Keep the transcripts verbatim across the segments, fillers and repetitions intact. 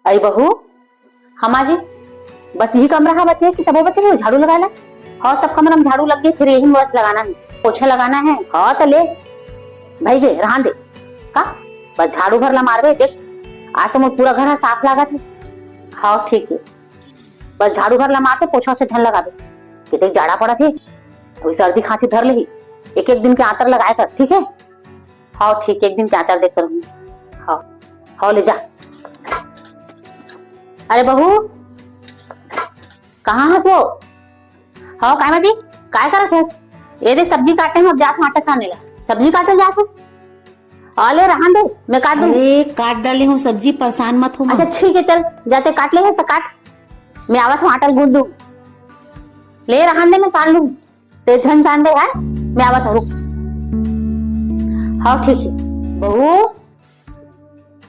अरे बहू, हाँ माँ जी, बस यही कमरा हा बचे कि सबो बचे हे झाड़ू लगाए ला? हाँ, सब कमरा में झाड़ू लग गए, फिर यही में बस लगाना है, पोछा लगाना है। हाँ तो ले भाई गे, रहन दे का, बस झाड़ू भर ला मारबे। देख, आज तो मोर पूरा घर हा साफ लागत है। हाँ ठीक है, बस झाड़ू भर ला मार के पोछा ओछा झन लगाबे, कितनी जाड़ा पड़त है, अभी सर्दी खांसी धर लेही। एक एक दिन के आंतर लगाए कर, ठीक है? हाँ ठीक, एक दिन के आंतर देख कर। हाँ, हाँ ले जा। अरे बहू, कहाँ हस वो? हाँ काय माँ जी, काय करत हस? ए दे सब्जी काटे में अब जात हूँ आटा छाने ला। सब्जी काटे जात हस? अले रहन दे, मैं काट दूँ। अरे काट डाले हूँ सब्जी, परेशान मत हो माँ। अच्छा ठीक है, चल जाते काट ले हस तो काट, मैं आवत हूँ आटा गूंद दूँ। ले रहन दे, मैं सान लूँ। ते झन सान दे है, मैं आवत हूँ, रुक। हाँ ठीक है। बहू,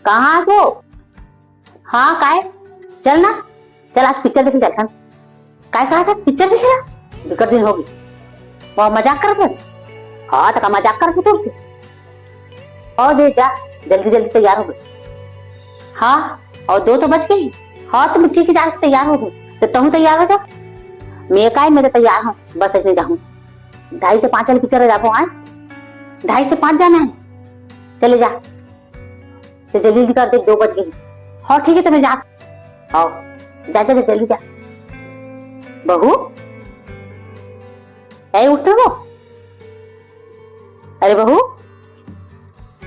कहाँ हस वो? हाँ काय, चल ना, चल आज पिक्चर देखे चलथन। काय कहा था, पिक्चर देखे ना? बिकट दिन होगे। वो मजाक करत हस? हाँ तो का मजाक करत हस तोर से? और दे जा, जल्दी जल्दी तैयार हो गए। हाँ, और दो तो बज गई। हाँ तो मैं ठीक है, जा तैयार हो गई, तो तहूँ तैयार हो जा। मैं काय, मैं तो तैयार हूँ, बस ऐसे जाऊँ। ढाई से पाँच वाली पिक्चर जाबो आए, ढाई से पाँच जाना है। चले जा, तो जल्दी जल्दी कर दे, दो बज गई। हाँ ठीक है, तो मैं जा। हाँ, जा जा जा, जल्दी जा। बहू, ए उठ ना वो। अरे बहू,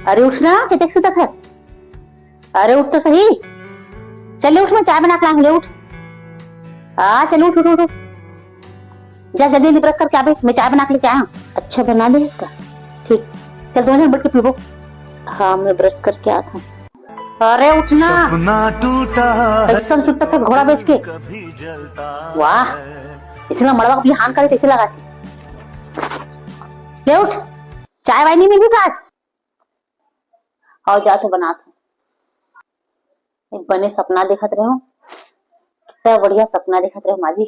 अरे उठ ना, कितने सुतत हस? अरे उठ तो सही। चल ले उठ, मैं चाय बना के लाऊंगी, ले उठ। हाँ चल उठ उठ उठ उठ। जा जल्दी जल्दी ब्रश करके आबे, मैं चाय बना के लेके आया हूँ। अच्छा बना दे इसका। ठीक, चल दोनों जन बैठ के पीबो। हाँ मैं ब्रश करके आत हूँ। अरे उठ ना। सपना टूटा है, कैसन सुतत हस घोड़ा बेच के। कभी जलता वाह, है। इसने मड़वा के बिहान करे तैसे लगा थी। ले उठ, चाय वाय नहीं मिली का आज? आओ जा तो बनात हूँ। एक बने सपना देखत रहे हो, कितना बढ़िया सपना देखत रहे हो माँ जी।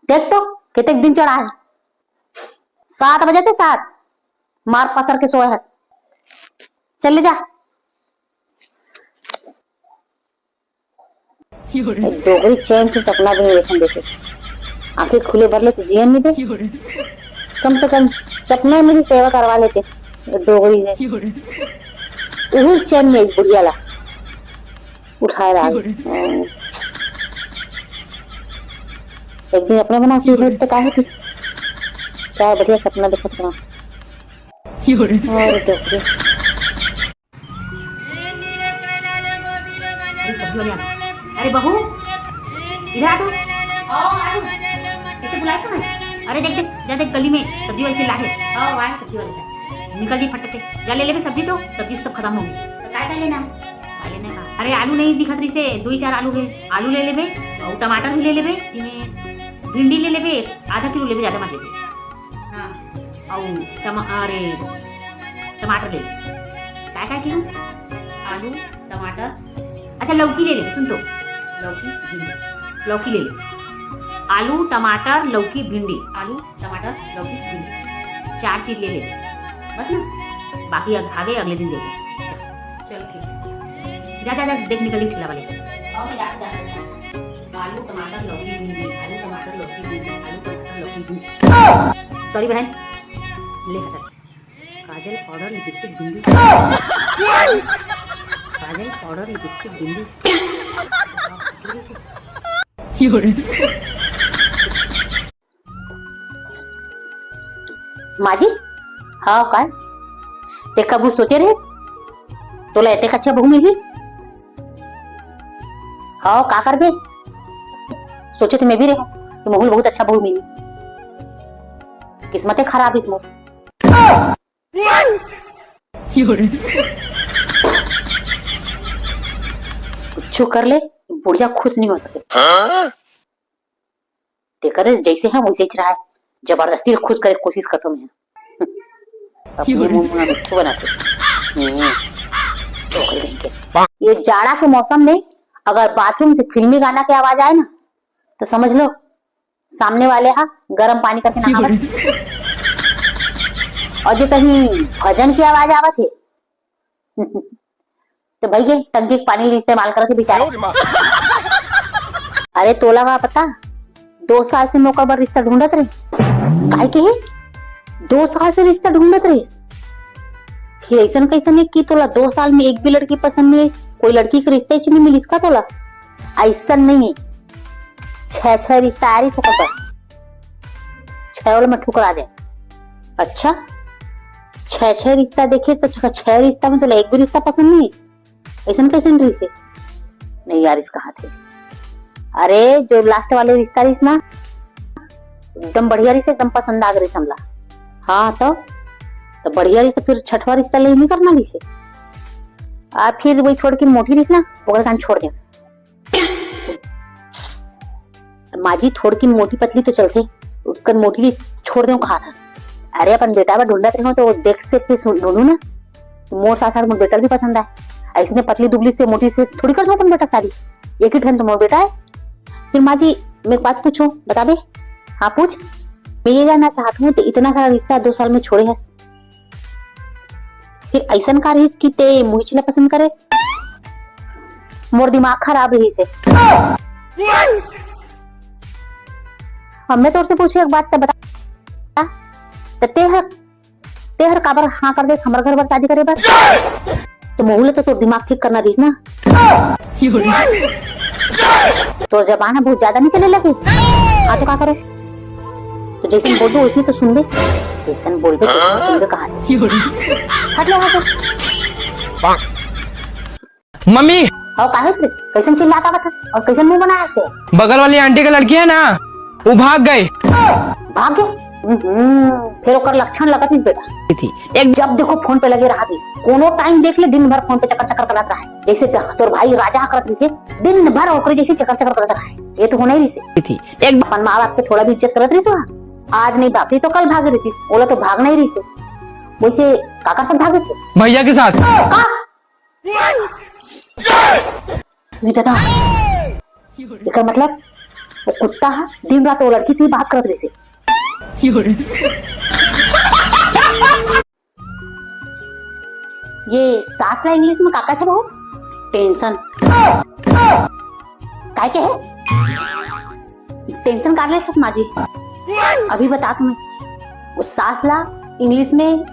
देख तो कितने दिन चढ़ा है, सात बजे थे सात, मार पसर के सोए हस। चल ले जा। एक डोकरी चैन से सपना भी नहीं देखन देते। आंखें खुले भर ले तो जियन नहीं दे। कम से कम सपना में ही सेवा करवा लेते डोकरी से। उही चैन में एक बुढ़िया ला उठाए ला। एक दिन अपने बना के उठे तो काहे किस, क्या बढ़िया सपना देखत रहा। और डोकरी। अरे सब्जी वाले आ गए। अरे बहू, इधर आ तो। आओ, आओ। कैसे बुलाए तुम्हें? अरे देख, देख, जा देख, गली में सब्जी वाले चिल्ला है। आओ, आए सब्जी वाले से। निकल जी फट से। जा ले लेबे सब्जी तो, सब्जी सब खत्म हो गई। तो काय काय लेना है? काय लेना है का? अरे आलू नहीं दिखत रही से, दो ही चार आलू है। आलू ले लेबे, और टमाटर भी ले लेबे, इमे भिंडी ले लेबे, आधा किलो लेबे, ज्यादा मत लेबे। हाँ, अउ टमा-, अरे, टमाटर ले ले। काय काय किलो? आलू, टमाटर, अच्छा, लौकी ले ले, सुन तो, लौकी, भिंडी, लौकी ले ले। आलू, टमाटर, लौकी, भिंडी, आलू, टमाटर, लौकी, भिंडी, चार चीज ले ले, बस ना, बाकी अग-, आवे अगले दिन देबो। चल, चल ठीक है, जा जा जा, देख निकल गई ठेला वाले। आलू, टमाटर, लौकी, भिंडी, आलू, टमाटर, लौकी, भिंडी, आलू, टमाटर, लौकी, भिंडी। सॉरी बहन, ले हटा। काजल, पाउडर, लिपस्टिक, बिंदी। काजल, पाउडर, लिपस्टिक, बिंदी। माँ जी, हाँ काय? ते कभू सोचे रहे तोला एतेक अच्छा बहू मिली? हाँ, का करबे? सोचे तो मैं भी रहे कि महू ल बहुत अच्छा बहू मिली। किस्मते खराब इस मोर। कुछ कर ले, बुढ़िया खुश नहीं हो सके। तेकर जैसे है वैसे ही रहा है, जबरदस्ती खुश करे कोशिश करथो मैं। अपने मुंह में मिट्ठू बनाथे। हम्म, डोकरी कहीं के। ये जाड़ा के मौसम में अगर बाथरूम से फिल्मी गाना के आवाज आए ना, तो समझ लो सामने वाले हा गरम पानी करके नहावत। और जे कहीं भजन की आवाज आवत है, तो भाई के टंकी के पानी इस्तेमाल करके बेचारा। अरे तोला का पता, दो साल से मैं ओकर बर रिश्ता ढूंढत रहे। काय के हे? दो साल से रिश्ता ढूंढत रहिस। फिर ऐसन कैसन हे कि तोला दो साल में एक भी लड़की पसंद नहीं आई? कोई लड़की के रिश्ता ही नहीं मिलिस का तोला? ऐसन नहीं हे, छह छह रिश्ता आ रहिस ओकर बर, छह वाला में ठुकरा दे। अच्छा, छह छह रिश्ता देखे तो छह छह रिश्ता में तोला एक भी रिश्ता पसंद नहीं आई? ऐसन कैसन रहिस हे? नहीं यार, इसका हाथ है। अरे जो लास्ट वाले रिश्ता रहिस ना, एकदम बढ़िया रहिस, एकदम पसंद आ गए हमला। हाँ तो, तो बढ़िया रहिस तो फिर छठवा रिश्ता ले नहीं करना रहिस हे। आ फिर वही छोड़ के मोटी रहिस ना, ओकर कान छोड़ दे। माँ जी थोड़किन मोटी पतली तो चलथे, ओकर मोटी छोड़ दे खात हस। अरे अपन बेटा बर ढूंढत रहो तो देख से के सुन ढूंढू ना, मोर साथ साथ मोर बेटा भी पसंद आए। ऐसने पतली दुबली से मोटी से थोड़ी कर दो अपन बेटा शादी, एक ही ठन तो मोर बेटा है। फिर माँ जी मैं एक बात पूछो, बता दे। हाँ पूछ। मैं ये जानना चाहती हूँ तो इतना सारा रिश्ता दो साल में छोड़े हस, फिर ऐसन का रहिस कि ते मुहिच ला पसंद करे? मोर दिमाग खराब रहिस हे। अब मैं तोर से पूछू एक बात, त बता, त ते हर, ते हर काबर हाँ कर देस हमर घर बर शादी करे बर? तो मोहू ले तो तोर दिमाग ठीक करना रहिस ना। तोर जबान ह बहुत ज्यादा नहीं चले लगे। हाँ तो का करो? तो जैसन बोलबे वैसने तो सुनबे, जैसन बोलबे तैसने सुनबे कहानी। हट ले वहाँ से। मम्मी। और काहे से? कैसन चिल्लात आवत हस? और कैसन मुंह बनाए हस ते? बगल वाली आंटी के लड़की है ना, वो भाग गए। भाग गए? हम्म, फिर ओकर लक्षण लगत रहिस बेटा। थी। एक जब देखो फोन पे लगे रहत रहिस, कोनो टाइम देख ले दिन भर फोन पे चक्कर चक्कर करत रहे, जैसे त-, तोर भाई राजा करत रहिस, दिन भर ओकरे जैसे चक्कर चक्कर करत रहे। ये तो होना ही रहिस। थी। एक अपन माँ बाप के थोड़ा भी इज्जत करत रहिस, आज नहीं भागती तो कल भाग रहिस, ओला तो भाग नहीं रहिस। वैसे काकर साथ भाग रहिस? भैया के साथ। का? नहीं दादा, एकर मतलब वो कुत्ता ह दिन रात वो लड़की से ही बात करत रहिस। ये सास ला इंग्लिश में का कथे बहू? टेंशन। काय के है? टेंशन काबर लेथस माँ जी? अभी बता तुम्हें, वो सास ला इंग्लिश में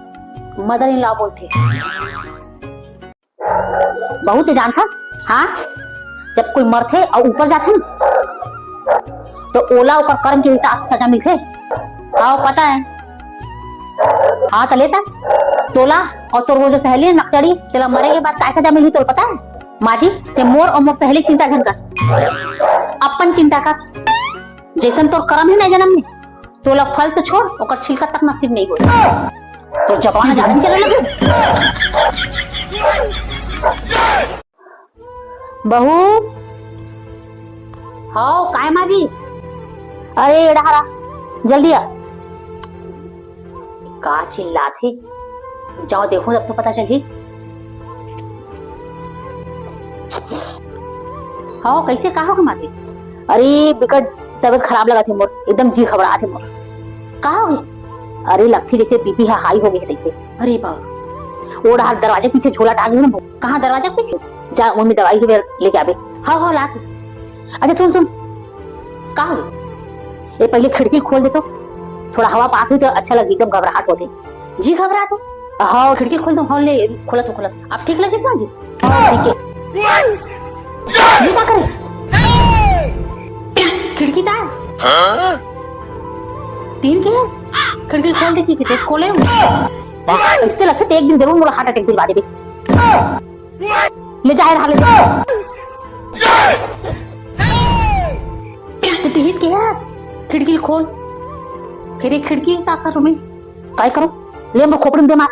मदर इन लॉ बोलथे। बहू ते जानथस? हाँ, जब कोई मरथे और ऊपर जाथे ना, तो ओला ओकर कर्म के हिसाब से सजा मिलथे। हाँ, पता है। हाँ, तो लेता तोला और तोर वो जो सहेली है नकचड़ी, तेला मरे के बाद काय सजा मिलही तोला पता है? माँ जी, ते मोर और मोर सहेली चिंता झन कर, अपन चिंता कर। जैसन तोर कर्म है ना जन्म में, तोला फल तो छोड़, ओकर छिलका तक नसीब नहीं होई। तोर जबान ज्यादा नहीं चले लगे। बहू, हाव, काय माँ जी? अरे, ये डहार आ, जल्दी आ। का चिल्लात हे? जाओ देखो, तब तो पता चलही। हाव, कैसे, का होगे माँ जी? अरे, बिकट तबीयत खराब लगत हे मोर, एकदम जी घबरात हे मोर। का होगे? अरे, लगथे जैसे बीपी हा हाई होगे हे तैसे। अरे बाप। वो डहार दरवाजा पीछे झोला टांगे हे ना। कहाँ दरवाजा पीछे? जा, मम्मी दवाई के बेर लेके आबे। हाँ, हाँ, ला के। अच्छा, सुन, सुन। का हो? ये पहले खिड़की खोल दे तो। थोड़ा हवा पास हुई तो अच्छा लगे, एकदम घबराहट होथे। जी घबरात हे? हाँ, खिड़की खोल दो, हाँ, ले, खोलत हूँ, खोलत हूँ। अब ठीक लगिस माँ जी? हाँ, ठीक है। ये का करे? खिड़की तार? हाँ? तीन के है? खिड़की खोल दे, की किते खोले हूँ। ऐसे लगथे एक दिन जरूर मोला हार्ट अटैक दिलवा देबे। ले जाए रहा, ले जा। तो तिहित के है, खिड़की खोल। फिर एक खिड़की का करूँ मैं? काय करो? ले हमको खोपड़ी में दे मार।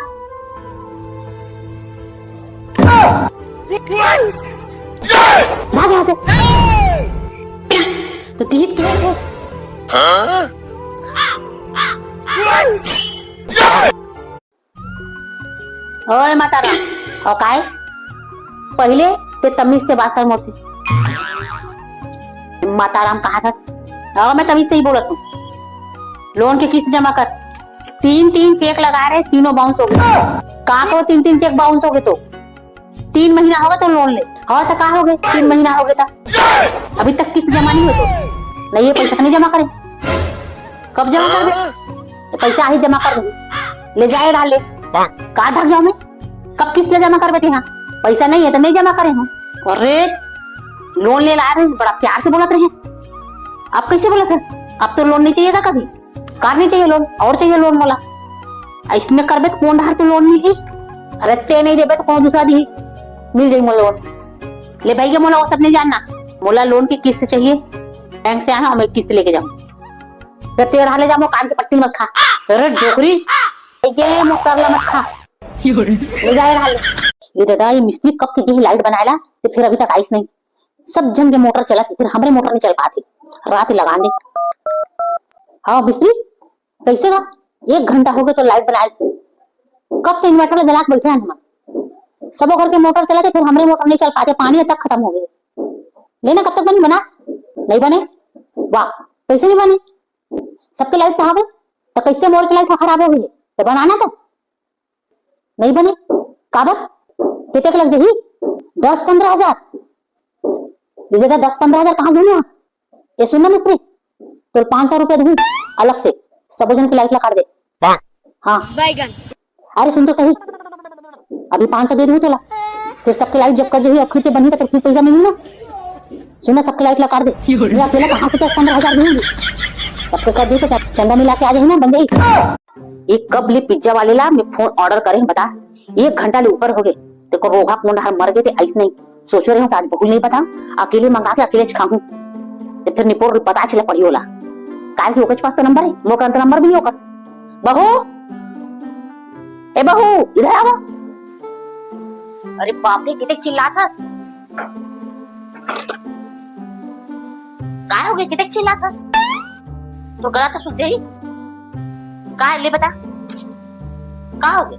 भाग यहाँ से। तो तिहित के है। ओए माताराम, और काय? पहले ते तमीज से बात कर मोर से। माताराम कहा था, और मैं तमीज से ही बोलत हूँ। लोन के किस्त जमा कर। तीन तीन चेक लगा रहे, तीनों बाउंस हो गए। का को तीन तीन चेक बाउंस हो गए तो? तीन महीना होगे तो लोन ले। हाँ, तो का होगे? तीन महीना होगे तो अभी तक किस्त जमा नहीं होय तो? नहीं, ये पैसा तो नहीं जमा करे। कब जमा करबे? ये पैसा आही, जमा कर दूंगी। ले जाए रहा ले। का धक जाऊं मैं? कब किस्त ले जमा करबे तेहा? पैसा नहीं है तो नहीं जमा करे हूँ। अरे, लोन ले ला रहे, बड़ा प्यार से बोलत रहे। अब कैसे बोलत है? अब तो लोन नहीं चाहिए था कभी। कार नहीं चाहिए लोन, और चाहिए लोन मोला। अइसने करबे तो कोन डहर के लोन मिलही? अरे ते नहीं देबे तो कौन दूसरा दिही? मिल जाही मोला लोन। ले भाई के, मोला वो सब नहीं जानना। मोला लोन की किस्त चाहिए, बैंक से आना, मैं किस्त लेके जाऊँ। फिर ते डहर ले जा, मोर कान के पट्टी मत खा। अरे डोकरी, ये मोर सर ला मत खा। ले जा ये डहर ले। ये दादा, ये मिस्त्री कब के गे हे लाइट बनाए ला, ते फिर अभी तक आइस नहीं। सब झन के मोटर चलत हे, फिर हमरे मोटर नहीं चल पात हे। रात ही लगान दे। हाँ मिस्त्री, कैसे गा? एक घंटा होगे तो लाइट बनाए ल। कब से इन्वर्टर ला जला के बैठे हन हमन। सबो घर के मोटर चलत हे, फिर हमरे मोटर नहीं चल पात हे, पानी तक खतम होगे। ले ना, कब तक बनही, बना। नहीं बने? वाह, कैसे नहीं बने? सबके लाइट तो हवे, तो कैसे मोर लाइट खराब होगे? तो बनाना तो। नहीं बने। काबर? कतेक लग जाही? दस पन्द्रह हजार। ले दादा, दस पन्द्रह हजार कहाँ से दूँ मैं? ये सुन ना मिस्त्री, तोला पाँच सौ रुपया दूँ अलग से, सबो झन के लाइट ला काट दे। हाँ। बैगन। अरे सुन तो सही, अभी पाँच सौ दे दूँ तोला, फिर सबके लाइट जब कट जाही और फिर से बनही तो फिर पैसा मिलही ना। सुन ना, सबके लाइट ला काट दे। मैं अकेला कहाँ से दस पन्द्रह हजार दूँगी? सबके कट जाही तो चंदा मिला के आ जाही ना, बन जाही। ये कब ले पिज्जा वाले ला मैं फोन ऑर्डर करे हूँ, बता? एक घंटा ले ऊपर होगे। ते कब ओहा कोन डहर मर गे ते आइस नहीं। सोचो रहे हूँ, आज बहू नहीं पता, अकेले मंगा के अकेले खाहूँ। ते फिर निपोर पता चला पड़ी ओला। काहे कि ओकरे पास तो नंबर है, मोर करा तो नंबर भी नहीं ओकर। बहू, ए बहू, इधर आवा। अरे बाप रे, कितेक चिल्लात हस? काय होगे? कितेक चिल्लात हस? तोर गला तो सूख जाही। काय ले बता, का होगे?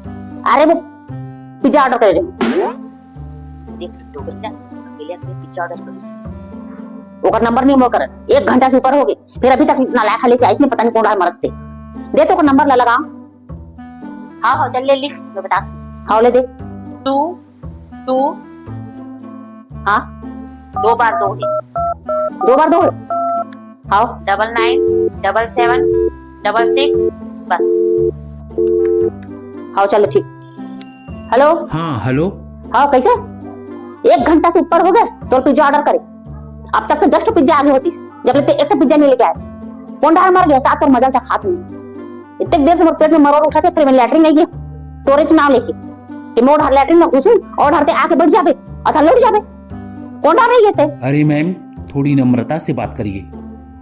अरे वो पिज्जा ऑर्डर करे रहे। देख डोकरी ला, अकेले अकेले पिज्जा ऑर्डर करिस। ओकर नंबर नहीं मोर करा, एक घंटा से ऊपर होगे, फिर अभी तक नालायक हा लेके आइस नहीं, पता नहीं कोन डहर मरत ते। दे तो ओकर नंबर ला लगा। हाँ हाँ, चल ले लिख, मैं बता। हाँ ले दे। टू टू। हाँ। दो बार दो है। दो बार दो है। हाँ। Double nine, double seven, double six, बस। हाँ चलो ठीक। हेलो। हाँ हेलो। हाँ कैसे? एक घंटा से ऊपर होगे तोर पिज्जा ऑर्डर करे, अब तक तो दस ठो पिज्जा आगे होतिस, जब ले ते एक ठो पिज्जा नहीं लेके आइस। कोन डहर मर गे? साथ और मजा चा खात नहीं। इतने देर से मोर पेट में मरोड़ उठत हे, फिर मैं लैट्रिन नहीं गई, तोरे नाम लेके कि मोर हर लैट्रिन में घुसू और हरते आके बैठ जाबे, अथा लौट जाबे। कोन डहर रही गे ते? अरे मैम, थोड़ी नम्रता से बात करिए।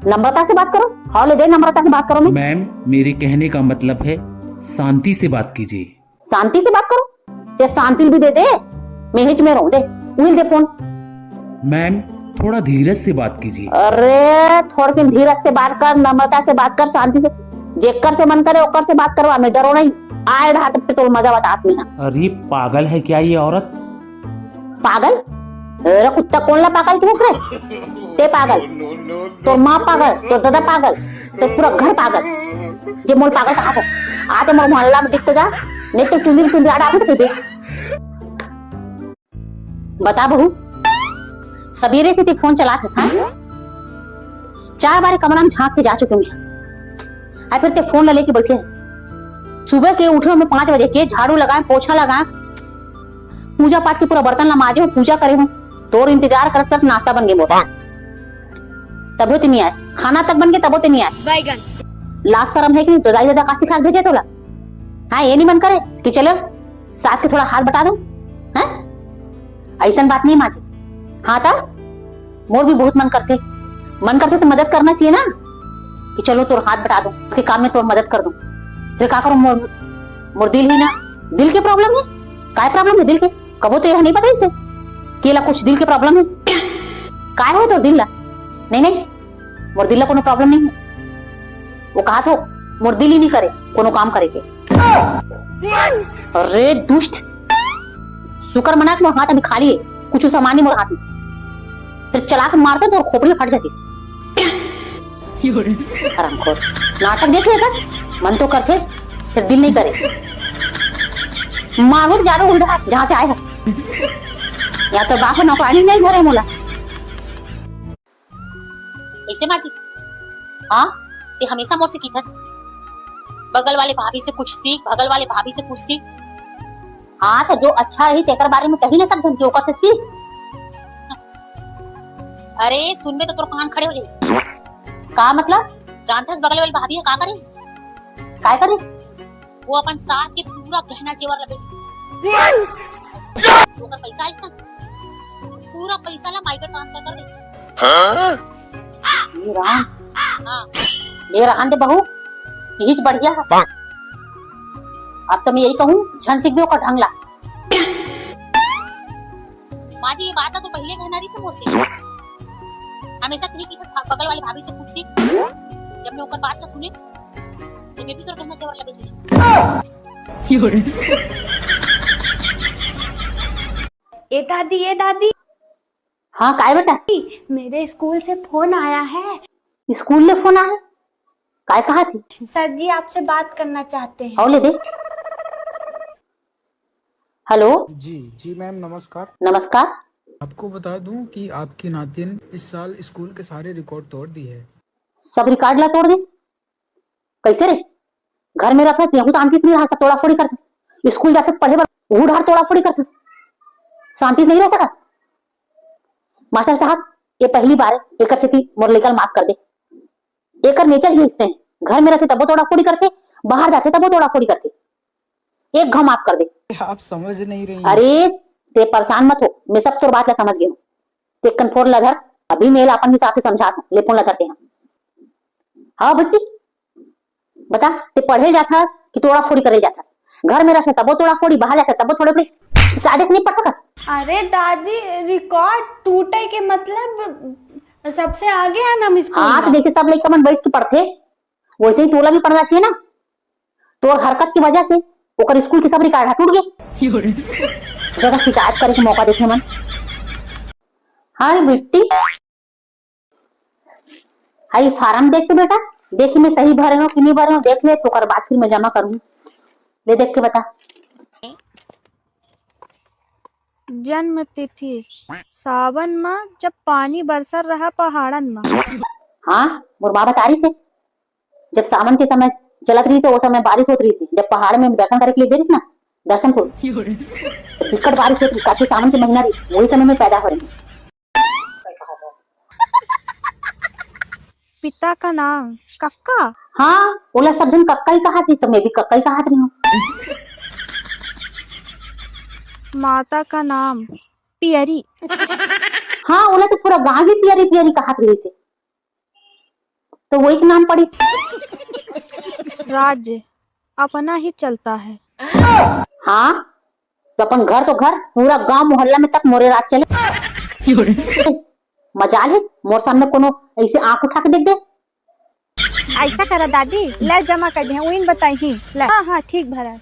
नम्रता से बात करो? हाँ ले दे, नम्रता से बात करो मैं। मैम, मेरे कहने का मतलब है, शांति से बात कीजिए। शांति से बात करो। ते शांति भी दे दे, मैं हिच में रहूं दे, उइल दे फोन। मैम, थोड़ा धीरज से बात कीजिए। अरे थोड़किन धीरज से बात कर, नम्रता से बात कर, शांति से। जेकर से मन करे ओकर से बात करवा, मैं डरो नहीं। आए रहा तो फिर तोर मजा बतात नहीं। अरे पागल है क्या ये औरत? पागल? अरे कुत्ता कोन ला पागल किहिस रे? ते पागल, तोर माँ पागल, तोर दादा पागल, तोर पूरा घर पागल। ये मोल पागल कहा था? आ तो मोर मोहल्ला में दिख तो जा, नहीं तो टुंडी टुंडी आड़ा आफित दे। बता बहू, सबेरे से ते फोन चलात हस, हाँ? चार बारी कमरा में झांक के जा चुके मैं। आ फिर ते फोन ला लेके बैठे हस। सुबह के उठे मैं पाँच बजे के, झाड़ू लगाए, पोछा लगाए, पूजा पाठ के पूरा बर्तन ला माजे हूँ, पूजा करे हूँ, तोर इंतजार करत करत नाश्ता बन गे मोर। तभो ते नहीं आयस, खाना तक बन गे, तभो ते नहीं आयस। बैगन। लाज शरम है कि नहीं? तो दाई ददा का सिखा के भेजे तोला? हाँ, ये नहीं मन करे कि चलो सास के थोड़ा हाथ बटा दो, हैं? ऐसन बात नहीं माजी। हाँ ता, मोर भी बहुत मन करते, मन करते तो मदद करना चाहिए ना, कि चलो तोर हाथ बटा दो, के काम में तोर मदद कर दो। फिर का करूँ, मोर, मोर दिल ही ना, दिल के प्रॉब्लम है। काय प्रॉब्लम है दिल के? कबो तो यह नहीं पता इसे कि एला कुछ दिल के प्रॉब्लम है। काय हो तोर दिल ला? नहीं नहीं, मोर दिल ला कोनो प्रॉब्लम नहीं है। वो कहा तो मोर दिल ही नहीं करे कोनो काम करे के। अरे दुष्ट, शुक्र मना के मोर हाथ अभी खाली है, कुछ सामान नहीं मोर हाथ में। फिर चला के मारता तो खोपड़ी फट जाती। हरामखोर, नाटक देख लेकर मन तो करते, फिर दिल नहीं करे। मारो तो जावे उल्टा जहाँ से आए हैं। या तो बाप नौकरानी नहीं धरे मोला। ऐसे माँ जी, हाँ, ते हमेशा मोर से किथस, बगल वाले भाभी से कुछ सीख, बगल वाले भाभी से कुछ सीख। हाँ, तो जो अच्छा रही तेकर बारे में कही ना सब झन के, ओकर से सीख। अरे सुनबे तो तोर कान खड़े हो जाई। का मतलब? जानथस बगल वाली भाभी ह का करे? काय करिस? वो अपन सास के पूरा गहना जेवर ला बेच दे। ओकर पैसा आइस ना, पूरा पैसा ला मायके ट्रांसफर कर दे। हाँ? ये राम। हाँ। ये रहन दे बहू, यही बढ़िया है। अब तो मैं यही कहूँ, झन सीख दे ओकर ढंग ला। माँ जी, ये बात ला तो पहले कहना रही से मोर से। हमेशा कही कि बगल वाली भाभी से पूछ सीख। जब मैं ओकर बात ला सुने, तो मैं भी तोर कहना जेवर ला बेच ले। ए दादी, ए दादी। हाँ, काय बेटा? मेरे स्कूल से फोन आया है। स्कूल ले फोन आया? काय कहा थी? सर जी आपसे बात करना चाहते हैं। आओ ले दे। हेलो। जी, जी मैम, नमस्कार। नमस्कार। आपको बता दूं कि आपकी नातिन इस साल स्कूल के सारे रिकॉर्ड तोड़ दी है। सब रिकॉर्ड ला तोड़ दिस? कैसे रे? घर में रहथस, यहू शांति से नहीं रहा, सब तोड़ाफोड़ी करथस। स्कूल जाथस पढ़े बर, वहू ढार तोड़ाफोड़ी करथस, शांति से नहीं रह सकस। मास्टर साहब, ये पहली बार, एकर सेती मोर लइका ल माफ कर दे। एकर नेचर ही इसने, घर में रहथे तबो तोड़ाफोड़ी करथे, बाहर जाथे तबो तोड़ाफोड़ी करथे। एक घाव माफ कर दे। आप समझ नहीं रही। अरे, ते परेशान मत हो, मैं सब तोर बात ला समझ गई हूँ। ते कन फोन ला धर, अभी मैं एला अपन हिसाब से समझात हूँ। ले फोन ला धर ते। हाँ। हाँ बिट्टी, बता, ते पढ़े जाथस कि तोड़ाफोड़ी करे जाथस? घर में रहथस तबो तोड़ाफोड़ी, बाहर जाथस तबो तोड़ाफोड़ी। आदेश नहीं पढ़ सकस? अरे दादी, रिकॉर्ड टूटे के मतलब सबसे आगे है ना हम स्कूल हाँ, तो में। जैसे सब लइका मन बैठ के पढ़थे, वैसे ही तोला भी पढ़ना चाहिए ना। तोर हरकत की वजह से ओकर स्कूल के सब रिकॉर्ड ह टूट गए। जगह शिकायत करे के मौका देथे मन। हाँ रे बिट्टी, हाई फार्म देख के बेटा, देख मैं सही भरे हूँ कि नहीं भरे हूँ, देख ले, तो ओकर बाद फिर मैं जमा करूँ। ले देख के बता। जन्म तिथि सावन म, जब पानी बरसर रहा पहाड़न म। हाँ, मोर माँ बता रही से, जब सावन के समय चलत रही से, वो समय बारिश होत रही से, जब पहाड़ में दर्शन करे के लिए गए रहिस ना, दर्शन को, तो बिकट बारिश होत रही, काफी सावन के महीना रही, वही समय में पैदा हो रही। पिता का नाम कक्का। हाँ, ओला सब झन कक्का ही कहात रहिस, तो मैं भी कक्का ही कहात रही हूँ। माता का नाम पियरी। हाँ, ओला तो पूरा गांव ही पियरी पियरी कहात रहिस हे, तो वही के नाम पड़िस। राज्य अपना ही चलता है। हाँ, तो अपन घर तो घर, पूरा गांव मोहल्ला में तक मोरे राज चले। मजाल है, मोर सामने कोनो ऐसे आंख उठा के देख दे। ऐसा करा दादी, ले जमा कर दे, उइन बताई ही। ले। हाँ, हाँ, ठीक भरा।